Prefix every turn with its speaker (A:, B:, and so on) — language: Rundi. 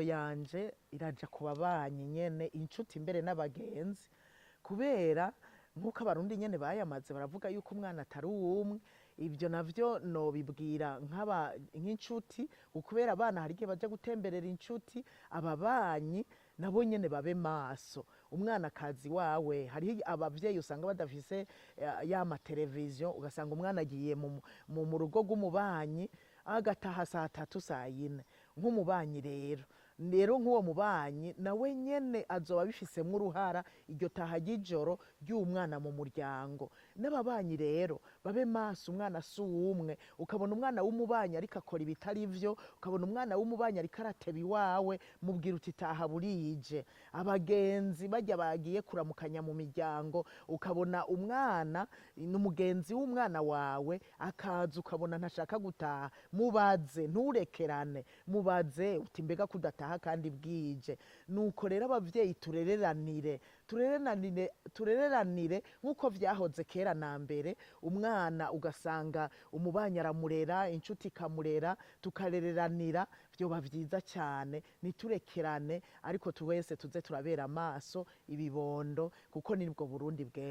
A: Yanje iraja ku babanyi nyene, inshuti, mbere n'abagenzi, kubera nk'uko Abarundi nyene bayamaze baravuga yuko umwana atari uwumwe. Ibyo navyo nobibwira nk'aba nk'inshuti, kubera abana hari igihe baja gutemberera inshuti. Ababanyi nabo nyene babe maso, umwana akazi wawe. Hariho abavyeyi usanga badafise ya mateleviziyo, ugasanga umwana agiye mu rugo rw'umubanyi agataha saa 3, saa 4. Nk'umubanyi rero nk'uwo mubanyi nawe nyene azoba abifisemwo uruhara, iryo taha ry'ijoro ry'umwana mu muryango. N'ababanyi rero babe maso, umwana si uwumwe. Ukabona umwana w'umubanyi ariko akora ibitari vyo, ukabona umwana w'umubanyi ariko arateba iwawe, mubwira uti: "Taha burije." Abagenzi barya bagiye kuramukanya mu miryango, ukabona umwana ni umugenzi w'umwana wawe, akaza ukabona ntashaka gutaha, mubaze, nturekerane, mubaze uti: "Mbega kudataha kandi bwije?" Nuko rero abavyeyi turereranire, turereranire, turereranire nk'uko vyahoze kera na mbere. Umwana ugasanga umubanyi aramurera, inshuti ikamurera, tukarereranira, vyoba vyiza cyane. Ntiturekerane, ariko twese tuze turabera amaso ibibondo, kuko nibwo Burundi bw'ejo.